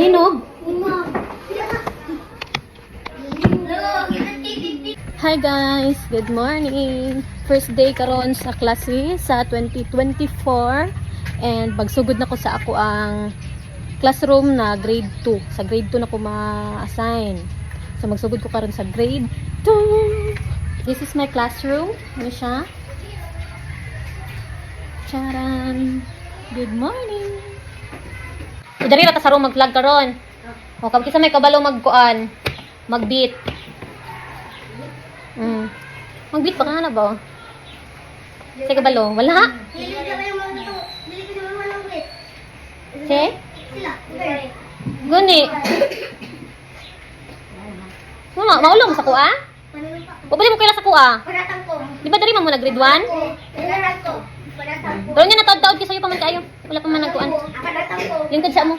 Linog. Hi guys, good morning. First day karon sa klase sa 2024 and magsugod na ko sa ako ang classroom na grade 2. Sa grade 2 na ko ma-assign. So magsugod ko karon sa grade 2. This is my classroom. Ano siya? Charan. Good morning. So, diri ra ta sa room mag-vlog karon. O kag kinsa may kabalo magkuan, mag-beat. Mag-beat pa ka na ba? Sa kabalo, wala. Che? Guni. Wala, maulong sa kuha? Pabali mo kaila sa kuha. Di ba diri man mo na grade 1? Pero nga nataod-taod kay sayo pa man kaayo. Wala pa man nagkuan. Lingkod sa mo.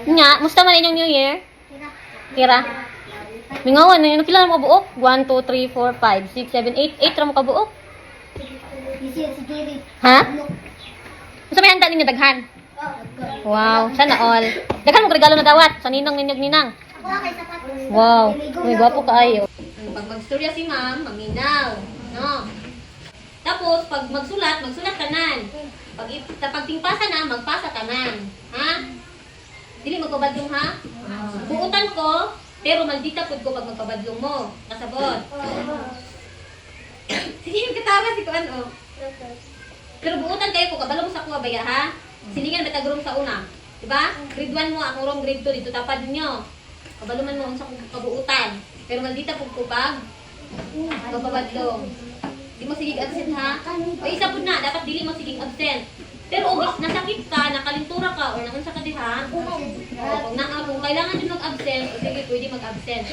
Nga, musta man inyong New Year? Kira. Mingawan, na pila na mo kabuok? 1, 2, 3, 4, 5, 6, 7, 8. 8 ra mo kabuok. Ha? Unsa may handa ninyo daghan? Wow, sana all. Daghan mo regalo na dawat sa ninong ninyog ninang. Wow, may gwapo kaayo. Pag magstorya si ma'am, maminaw, no? Tapos pag magsulat, magsulat tanan. Pag pagpasa na, magpasa tanan. Ha? Dili magpabadlong ha? Buutan ko, pero maldita pud ko pag magpabadlong mo. Kasabot. Sige, katawa si kuan oh. Pero buutan kayo ko, kabalo mo sa kuha baya ha? Silingan bitag room sa una. Diba? Grade 1 mo, akong room grade 2 dito tapad ninyo. Kabalo man mo unsa kong kabuutan. Pero maldita pud ko pag magpabadlong. Di mo sige absent ha? O isa pud na, dapat dili mo sige absent. Pero ug nasakit ka, nakalintura ka, or naunsa ka diha, o kung naa, kung kailangan din mag-absent, o sige, pwede mag-absent.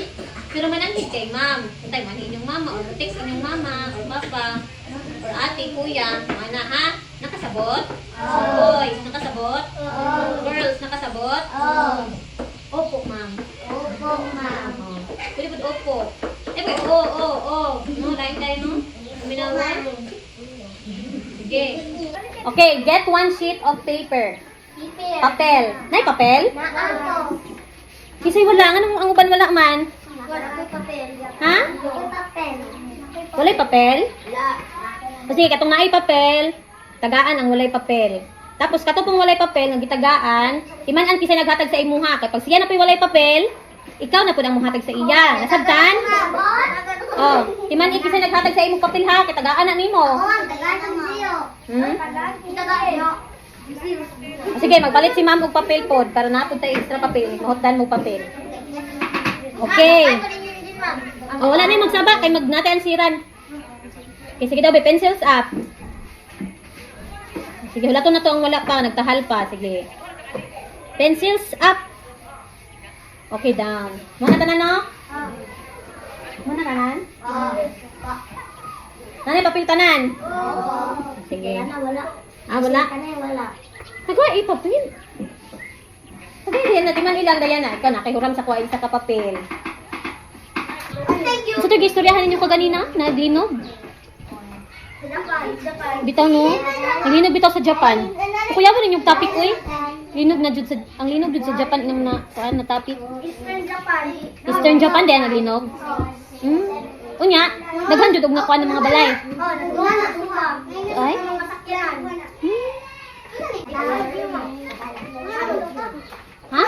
Pero mananhid kay ma'am. Untay, manhin inyong mama, or text inyong mama, or papa, or ate, kuya, mana ha? Nakasabot? Boys, nakasabot? Girls, nakasabot? Opo, ma'am. Oh. Pwede po opo. Eh, pwede, oo, oo, oo. No, lain tayo, no? Uminawan? Sige. Okay, get one sheet of paper. Papel. Nay, papel? Kisay wala nga nang ang uban wala man. Ha? Walay papel? Kasi katong naay papel, tagaan ang walay papel. Tapos kato pong walay papel nga gitagaan, timan-an kisay naghatag sa imuha kay pag siya na po'y walay papel, ikaw na pud ang muhatag sa iya. Nasabtan? Oh, timan kisay naghatag sa imong papel ha, kay tagaan na nimo. Hmm? O, sige, magpalit si ma'am og papel pod para naa pud tay extra papel, mahutdan mo papel. Okay. Oh, wala na yung magsaba kay magnatay ang siran. Okay, sige daw, be, pencils up. Sige, wala to na to ang wala pa, nagtahal pa. Sige. Pencils up. Okay, down. Muna tanan, no? Muna tanan? Nanay, papel tanan. Sige. Wala. Ah, wala. Wala. Nagawa, eh, papel. Sige, diyan na. Timan ilang, Diana. Ikaw na, kay huram sa kuha isa ka papel. Thank you. So, ito, istoryahan ninyo kaganina na linog. Japan. Japan. Bitaw, no? Naglinog bitaw sa Japan. Kuya mo ninyong topic, uy. Linog na jud sa, ang linog jud sa Japan, ang na, kuan na topic. Eastern Japan. Eastern Japan, diyan naglinog. Unya, daghan jud og nakuan ng mga balay. Oh, nagduha na duha. Ay? Mga masakyan. Ha?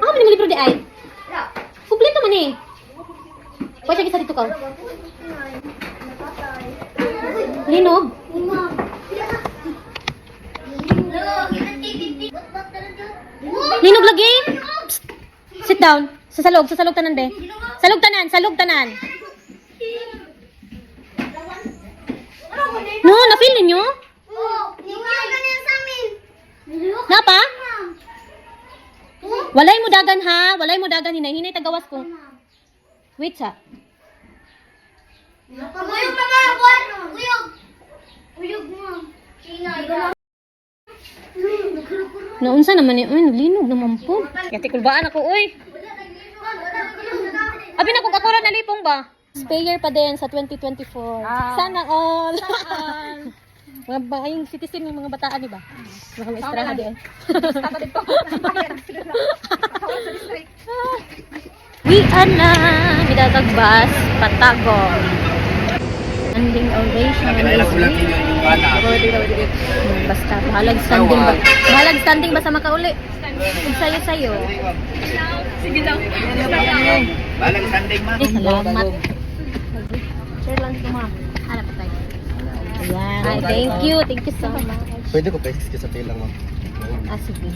Ako man yung libro di ay. Kompleto man eh. Pwede siya dito ka. Linog. Linog lagi. Psst. Sit down. Sa salog tanan be. Salog tanan, salog tanan. No, na-feel ninyo? Napa? Walay mo dagan ha, walay mo dagan hinay-hinay tagawas ko. Wait sa. Uyog pa ba? Uyog! Uyog mo. Naunsa naman eh, uy, naglinog naman po. Yati kulbaan ako, uy. Abi na kung ako ra nalipong ba? Sprayer pa din sa 2024. Sana all. Mga maayong citizen ng mga bataan, di ba? Mga maestraha di ay. Tata dito. Sa district. We are na midatag bus Patagong. Standing ovation. Basta bahalag standing ba? Bahalag standing basta makauli. Ug sayo-sayo. Sige daw. Balang sanding, ma'am. Eh, salamat. Share lang ko, ma'am. Ano pa tayo? Ayan. Ay, thank you. Thank you so much. Pwede ko pa-excuse sa lang, ma'am. Ah, sige.